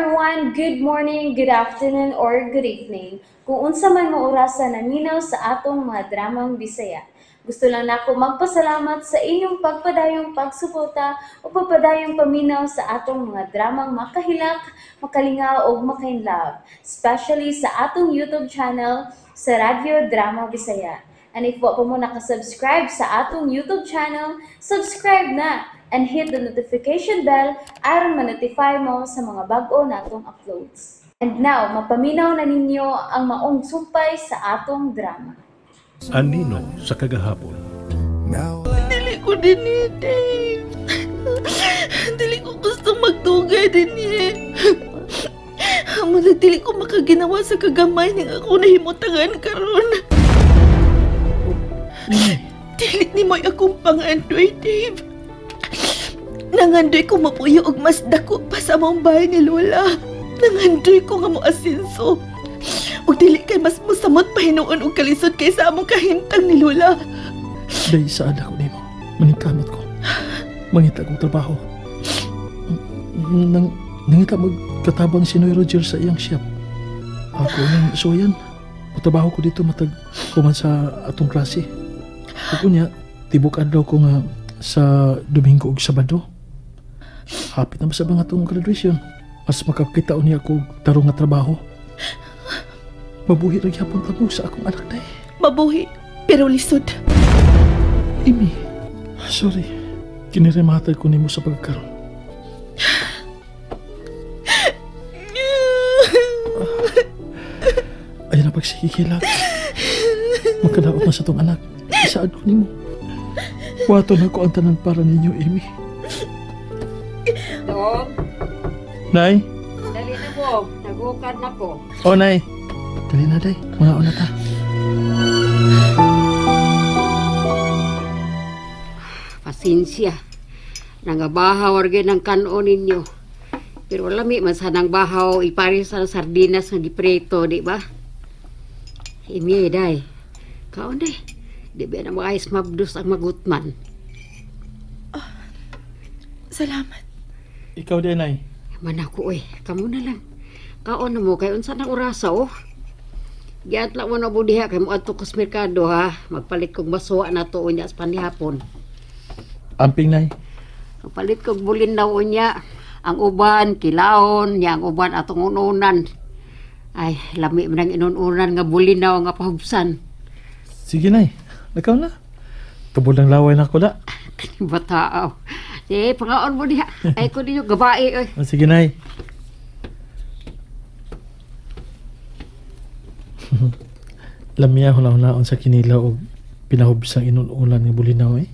Everyone! Good morning, good afternoon, or good evening. Kung unsa man mo orasa naminaw sa atong mga dramang Bisaya. Gusto lang nako magpasalamat sa inyong pagpadayong pagsuporta o pagpadayong paminaw sa atong mga dramang makahilak, makalingaw ug makainlove, especially sa atong YouTube channel sa Radyo Drama Bisaya. And if wa pa mo nakasubscribe sa atong YouTube channel, subscribe na and hit the notification bell aron ma-notify mo sa mga bag-o natong uploads. And now, mapaminaw na ninyo ang maong sumpay sa atong drama. Anino sa kagahapon. Dili ko din eh, Dave. Dili ko gusto magdugay din eh. Amo na dili ko makaginawa sa kagamay ning ako nahimutangan karon. Dili ni mo'y akong pangandoy, Dave. Nangandoy ko mapuyo og mas dako pa sa among bahay ni Lola. Nangandoy ko nga mo asinso. Ug dili kay mas musamot pahinuon og kalisod kaysa among kahimtang ni Lola. Day, saan ako nimo? Maningkamot ko. Mangita kong trabaho. Nangita magkatabang si Noy Roger sa iyang shop. Ako nang suwayan. Matrabaho ko dito matag kuman sa atong klase. Ug unya, tibok adlaw ko nga sa Domingo ug Sabado. Hapit na sa mga atong graduation. Mas makakita unya ko tarong nga trabaho. Mabuhi ra gyapon ta mo sa akong anak, day. Mabuhi, pero lisod. Amy, sorry. Kinirimatay ko nimo sa pagkaroon. Ayun na pagsikikilak. Magkadaot na sa tong anak. Isaad ko nimo. Wato na ko ang tanan para ninyo, Amy. Dong? Nay? Dali na po. Nagukad na po. Oh, Nay. Dali na, day. Mga una ta. Pasensya. Nangabahaw argay ng kanon ninyo. Pero lami man sanang bahaw ipares sa sardinas nga giprito, di ba? Imi, day. Kaon, day. Di ba na maayos mabdos ang magutman? Oh, salamat. Ikaw din, Nay. Man ako, eh. Kamu na lang. Kaon na mo, kay unsa nang orasa, oh. Giatla mo na mo diha, kay mo adto ko sa merkado, ha. Magpalit kog masuwa na to, unya, sa panihapon. Amping, Nay. Magpalit kog bulin na, unya. Ang uban, kilaon, niya ang uban atong ununan. Ay, lami man ang inununan nga bulinaw nga pahubsan. Sige, Nay. Nakaw na. Tubol ng laway na ako na. Bataaw. Sige, pangaon mo diha. Ay, ko ninyo, gabae. Oy. Sige, Nay. Lamia huna-hunaon sa kinilaw og pinahubsang inunulan nga bulinaw eh.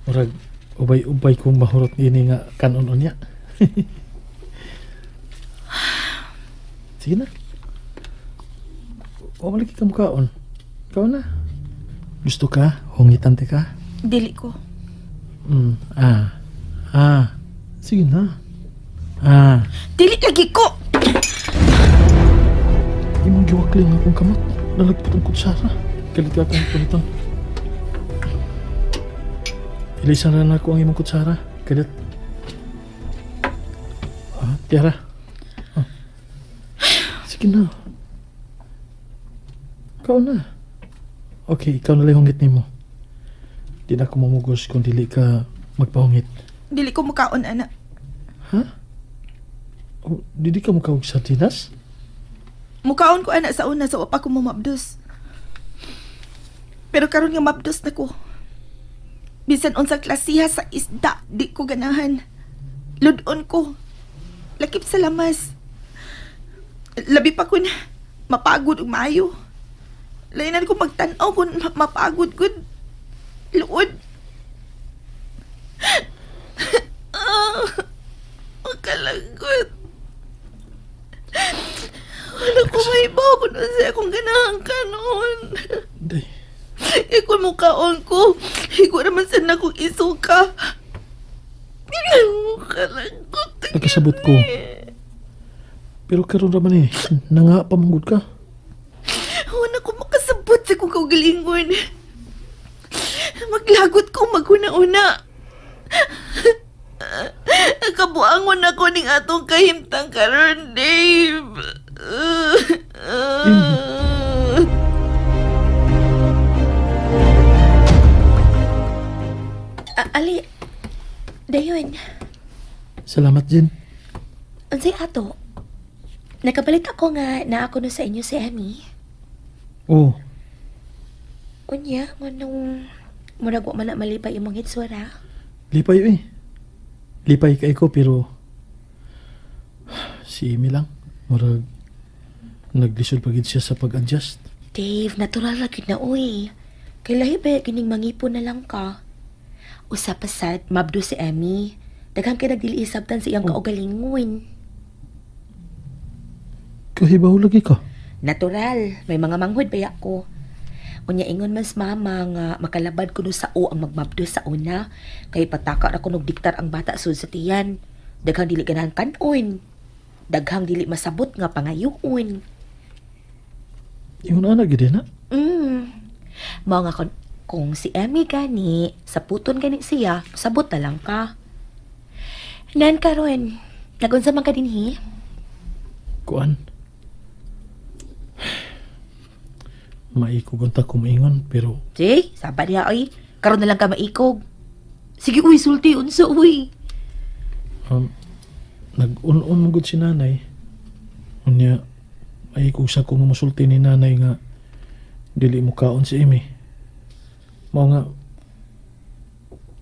Murag ubay-ubay kong mahurot niini nga kanon unya. Sige na. O malaki ka mukaon. Ikaw na. Gusto ka? Hungitan te ka? Dili ko. Sige na. Dili lagi ko! Imong giwakling akong kamot. Nalagpot ang kutsara. Kalit ka akong puniton. Ilisan na ako ang imong kutsara. Kalit. Tiara. Sige na. Ikaw na. Okay, ikaw na lang hungit nimo. Di na ako mamugos kung dili ka magpahungit. Dili ko mukaon, anak. Ha? Oh, dili ka mukaog sardinas? Mukaon ko, anak, sa una sa wa pa ko mamabdos. Pero karon nga mabdos na ko. Bisan unsa klasiha sa isda, di ko ganahan. Ludon ko. Lakip sa lamas. Labi pa kun mapagod ug maayo. Lainan ko magtan-aw kung mapagod gud. Luod. Makalagot. Wala ko maibaw kung ano akong ganahan ka noon. Day. Ikaw mukaon ko. Ikaw naman saan akong isuka. Makalagot. Nagkasabot ko. Pero karon raman eh, nangapamanggod ka. Wala ko makasabot sa kong kaugalingon. Maglagot ko maguna-una. Kabuangon ako ning atong kahimtang karon, Dave. Ali, dayon. Salamat, Jen. Unsay ato? Nakabalit ako nga naa ko no sa inyo si Emmy. Oo. Unya, nganong murag wa man na malipay imong hitsura. Lipay eh. Lipay kay ko pero si Amy lang. Murag naglisod pa gid siya sa pag-adjust. Dave, natural ra gid na uy. Kay lahi ba kining mangipon na lang ka. Usa pa sad, mabdo si Emmy. Daghan kay nagdili isabtan sa iyang kaugalingon. Kahibaw lagi ka. Natural, may mga manghod baya ko. Unya ingon man sa mama nga makalabad kuno sa o ang magmabdo sa una kay pataka ra kuno diktar ang bata sud sa tiyan. Daghang dili ganahan kanon. Daghang dili masabot nga pangayoon. Ingon ana gid na. Mao nga kung si Emmy gani, saputon gani siya, sabot na lang ka. Nan karon, nagunsa man ka dinhi? Kuan. Maikog unta ko maingon pero Jay, saba diha oy. Karon na lang ka maikog. Sige uy, sulti unsa uy. Nag-un-un mo gud si nanay. Unya maikog sa ko nga mosulti ni nanay nga dili mo kaon si Amy. Mao nga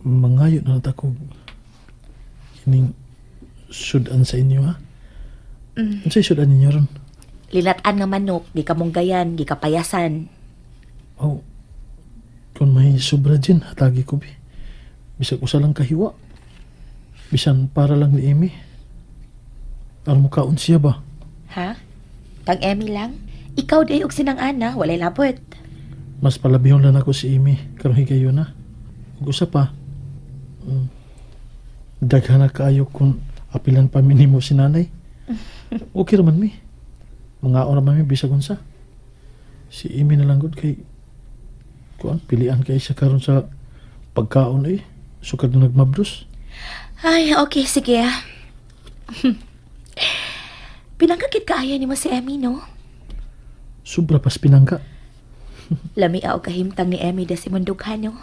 mangayo na ta kog kining sudan sa inyo ha. Unsay sudan ninyo ron? Linat-an nga manok, gikamunggayan, gikapayasan. Oh, kung may sobra dyan, hatagi ko bi. Bisag usa lang kahiwa. Bisan para lang ni Amy. Aron mo kaon siya ba? Ha? Kang Emmy lang? Ikaw di og sinang ana, walay labot. Mas palabihon lang ako si Amy, karon higayon na. Ug usa pa, daghan na kaayo kung apilan pa minimo si nanay. Okay raman mi. Mga ra man mi bisag unsa. Si Amy na lang gud kay kuan pilian kay siya karon sa pagkaon eh. Sukad na nagmabdos. Ay, okay, sige. Pinangkakit kaaya nimo si Emmy, no? Sobra pas pinangka. Lami og kahimtang ni Emmy da si Mundughan, no?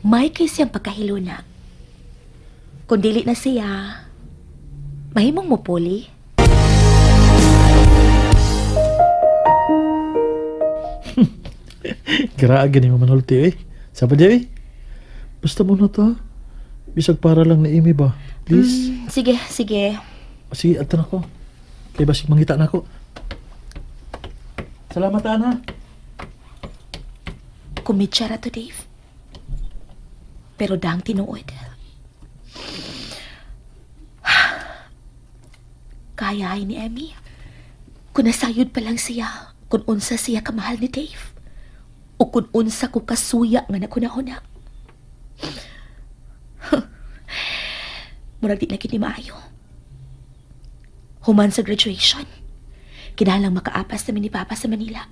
May kay siyang pagkahiluna. Kung dili na siya, mahimong mo puli. Grabe ni mo manulti eh. Saba di eh. Basta mo na to. Bisag para lang ni Amy ba? Please. Sige, sige. Sige, ato na ko. Kay basig mangita na ako. Salamat, Ana. Kumitsa ra to, Dave. Pero dang tinuod. Kaya ay ni Emmy. Kung nasayod pa lang siya, kung unsa siya kamahal ni Dave. O kung unsa ko kasuya nga nakunahuna. Murag di na kini maayo. Human sa graduation, kinahanglang makaapas namin ni Papa sa Manila.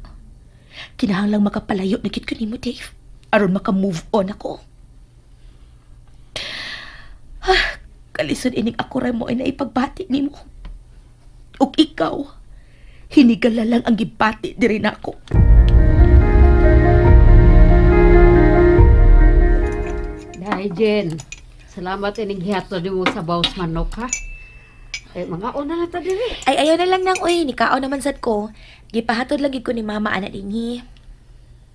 Kinahanglang makapalayo na kit ko nimo, Dave. Aron maka-move on ako. Kalisod ining ako ra mo ay naipagbati nimo. Ug ikaw, hinigala lang ang gibati diri nako. Dai, Jen. Salamat ining hihatod nimo sa baws manok, ha? Eh, mga una na ta diri. Ay, ayaw na lang nang, uy. Nikaon naman sad ko. Gipahatod lang gid ko ni Mama ana dinhi.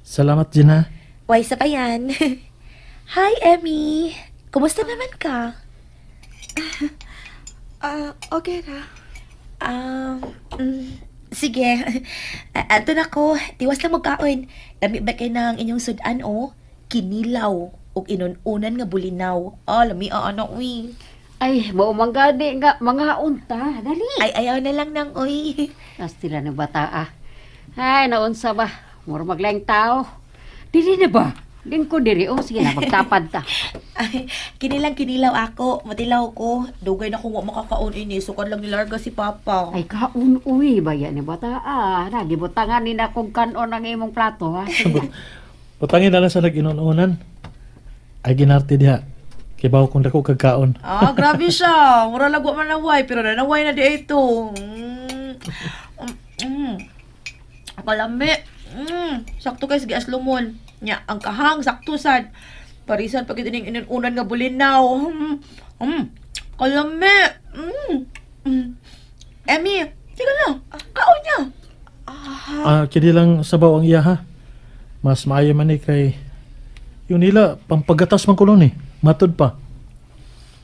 Salamat, Jen, ha? Why sa pa yan? Hi, Emmy. Kumusta naman ka? Okay ra. Sige. Ato na ko. Tiwas lang magkaon. Lami ba kay ng inyong sudan, oh? Kinilaw. Ug inununan nga bulinaw. Ah, lami, ano, uy. Ay, mao man gani nga mga unta. Dali. Ay, ayaw na lang nang, uy. Kastila ng bata, ah. Ay, naunsa ba? Mura maglaing tao. Dili na ba? Lingkod diri, oh. Sige na, magtapad ta. Ay, kinilang kinilaw ako. Matilaw ko. Dugay na kung wa makakaon ini. Sukad lang nilarga si Papa. Ay, kaon, uy. Baya ni bata, ah. Nagibutangan ni na kung kanon ang imong plato, ha. Sige na. Butangin na lang sa nag-inununan. Ay, ginarte diha. Kay bawo kung dako kagkaon. Ah, grabe siya. Mura lang wa man naway, pero nanaway na di ito. Kalami. Sakto kay sige aslumon. Nya, ang kahang sakto sad. Parisan pag ining inunan nga bulinaw. Kalami. Emmy, sige na. Kaon niya. Ah, kini lang sabaw ang iya ha. Mas maayo man ni kay yung nila pampagatas man kuno ni. Matod pa.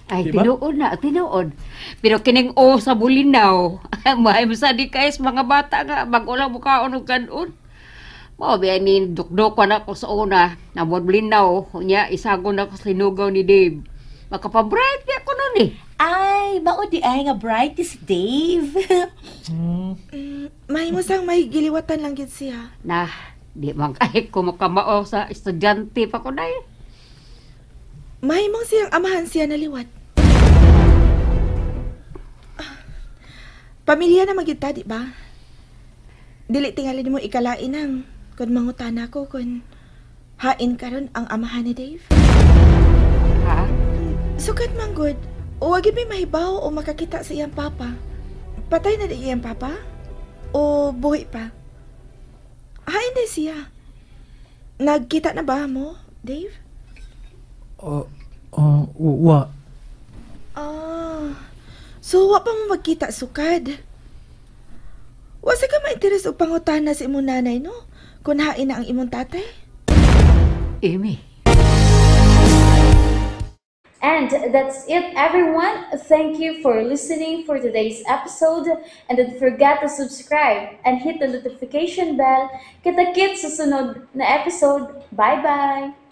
Ay, Di ba? tinuod na, tinuod. Pero kining o sa bulinaw, mahay mo sa di kay sa mga bata nga, bago lang mukaon og kanon. Mao biya ni dukdukan ako sa una, nabod bulinaw, unya isagon ako sa linugaw ni Dave. Makapabright biya ko nun eh. Ay, mao di ay nga bright is Dave. Mahimo sang may giliwatan lang gid siya. Na, di man kahit ko makamao sa estudyante pa ko na eh. Mahimong siyang amahan siya naliwat. Pamilya na magita, di ba? Dili tingali nimo ikalain ang kun mangutana ko kun hain karon ang amahan ni Dave. Ha? Sukat man gud, wa gid may mahibaw o makakita sa iyang papa. Patay na di iyang papa? O buhi pa? Hain di siya. Nagkita na ba mo, Dave? Oh, oh, wa. Ah, so wa pa mo magkita sukad. Wa sa ka ma-interes og pangutana sa imong nanay, no? Kung hain na ang imong tatay? Amy. And that's it, everyone. Thank you for listening for today's episode. And don't forget to subscribe and hit the notification bell. Kita-kits sa sunod na episode. Bye-bye!